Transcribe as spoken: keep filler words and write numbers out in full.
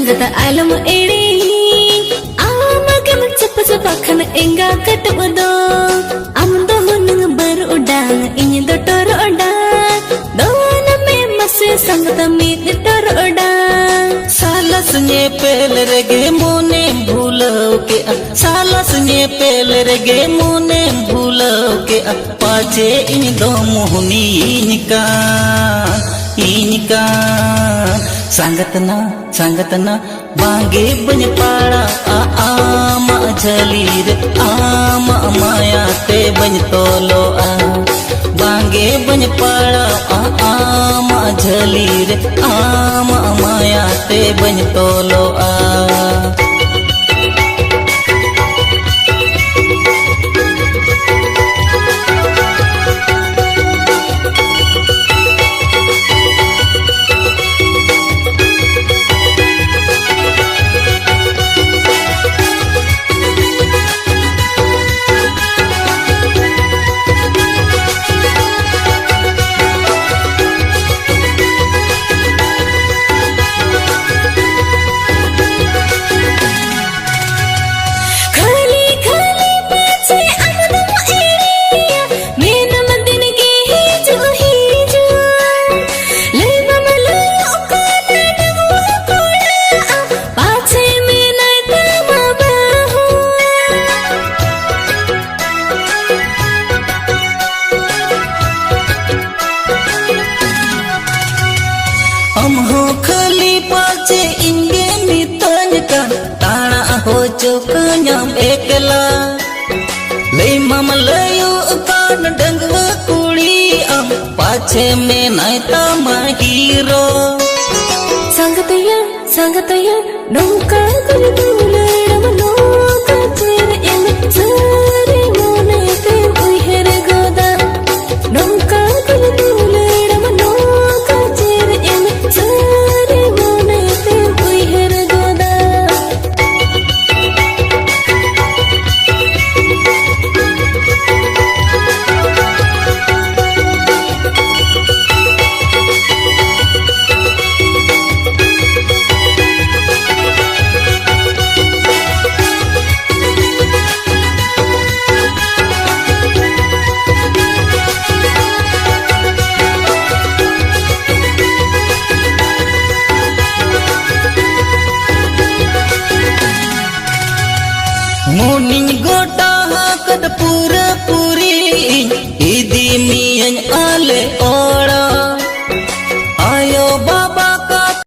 ᱫᱟᱫᱟ ᱟᱞᱚᱢ ᱮᱲᱮᱧ, ᱟᱢ ᱜᱮᱢ ᱪᱟᱯᱟ ᱪᱟᱯᱟ ᱠᱷᱟᱱ ᱮᱸᱜᱟ ᱠᱟᱹᱴᱩᱵ ᱫᱚ᱾ ᱟᱢ ᱫᱚ ᱦᱩᱱᱟᱹᱝ ᱵᱟᱹᱨᱩᱰᱟᱝ, ᱤᱧ ᱫᱚ ᱴᱚᱨᱚᱰᱟᱝ᱾ ᱫᱚᱱ ᱢᱮ ᱢᱟᱥᱮ ᱥᱟᱸᱜᱟᱛ ᱢᱤᱫ ᱴᱚᱨᱚᱰᱟᱝ᱾ ᱥᱟᱞᱟᱥ ᱧᱮᱯᱮᱞ ᱨᱮᱜᱮ ᱢᱚᱱᱮᱢ ᱵᱷᱩᱞᱟᱹᱣ ᱠᱮᱜᱼᱟ, ᱥᱟᱞᱟᱥ ᱧᱮᱯᱮᱞ ᱨᱮᱜᱮ ᱢᱚᱱᱮᱢ ᱵᱷᱩᱞᱟᱹᱣ ᱠᱮᱜᱼᱟ᱾ ᱯᱟᱪᱮ ᱤᱧ ᱫᱚ ᱢᱳᱦᱱᱤ ᱤᱧ ᱠᱟᱱ, ᱤᱧ ᱠᱟᱱ᱾ ᱥᱟᱸᱜᱟᱛᱱᱟ, ᱥᱟᱸᱜᱟᱛᱱᱟ, ᱵᱟᱝᱜᱮ ᱵᱟᱹᱧ ᱯᱟᱲᱟᱜᱼᱟ ᱟᱢᱟᱜ ᱡᱷᱟᱹᱞᱤ ᱨᱮ, ᱟᱢᱟᱜ ᱢᱟᱭᱟ ᱛᱮ ᱵᱟᱹᱧ ᱛᱚᱞᱚᱜᱼᱟ᱾ ᱵᱟᱝᱜᱮ ᱵᱟᱹᱧ ᱯᱟᱲᱟᱜᱼᱟ ᱟᱢᱟᱜ ᱡᱷᱟᱹᱞᱤ ᱨᱮ, ᱟᱢᱟᱜ ᱢᱟᱭᱟ ᱛᱮ ᱵᱟᱹᱧ ᱛᱚᱞᱚᱜᱼᱟ᱾ ᱠᱷᱟᱹᱞᱤ ᱠᱷᱟᱹᱞᱤ ᱯᱟᱪᱷᱮ ᱟᱢ ᱫᱚᱢ ᱮᱲᱮᱭᱟ, ᱢᱮᱱᱟᱢ ᱫᱤᱱ ᱜᱮ ᱦᱤᱡᱩᱜ ᱦᱤᱡᱩᱜ᱾ ᱞᱟᱹᱭ ᱵᱟᱢ ᱞᱟᱹᱭᱚᱜ ᱠᱟᱱᱟ ᱰᱟᱺᱜᱩᱣᱟᱹ ᱠᱚᱲᱟ, ᱯᱟᱪᱷᱮ ᱢᱮᱱᱟᱭ ᱛᱟᱢᱟ ᱵᱟᱹᱦᱩ᱾ ᱟᱢ ᱦᱚᱸ ᱠᱷᱟᱹᱞᱤ ᱯᱟᱪᱮ ᱤᱧ ᱜᱮ ᱢᱤᱛᱟᱹᱧ ᱠᱟᱱ, ᱛᱟᱲᱟ ᱦᱚᱪᱚ ᱠᱟᱹᱧᱟᱢ ᱮᱠᱞᱟ᱾ ᱞᱟᱹᱭ ᱢᱟᱢ ᱞᱟᱹᱭᱚᱜ ᱠᱟᱱ ᱰᱟᱺᱜᱩᱣᱟᱹ ᱠᱩᱲᱤ ᱟᱢ, ᱯᱟᱪᱷᱮ ᱢᱮᱱᱟᱭ ᱛᱟᱢᱟ ᱦᱤᱨᱳ᱾ ᱥᱟᱸᱜᱟᱛᱮᱭᱟ, ᱥᱟᱸᱜᱟᱛᱮᱭᱟ, ᱱᱚᱝᱠᱟ ᱠᱚ ᱫᱩᱞᱟᱹᱲᱟᱢ, ᱱᱚᱝᱠᱟ ᱪᱮᱫ ᱮᱢ ᱥᱟᱹᱨᱤ ᱢᱚᱱᱮ ᱛᱮᱢ ᱩᱭᱦᱟᱹᱨ ᱜᱚᱫᱟ? ᱱᱚᱝᱠᱟ ᱠᱚ ᱫᱩᱞᱟᱹᱲᱟᱢ, ᱱᱚᱝᱠᱟ ᱪᱮᱫ ᱮᱢ ᱥᱟᱹᱨᱤ ᱢᱚᱱᱮ ᱛᱮᱢ ᱩᱭᱦᱟᱹᱨ ᱜᱚᱫᱟ? ᱢᱚᱱᱤᱧ ᱜᱚᱴᱟ ᱟᱠᱟᱫ ᱯᱩᱨᱟᱹ ᱯᱩᱨᱤ, ᱤᱧ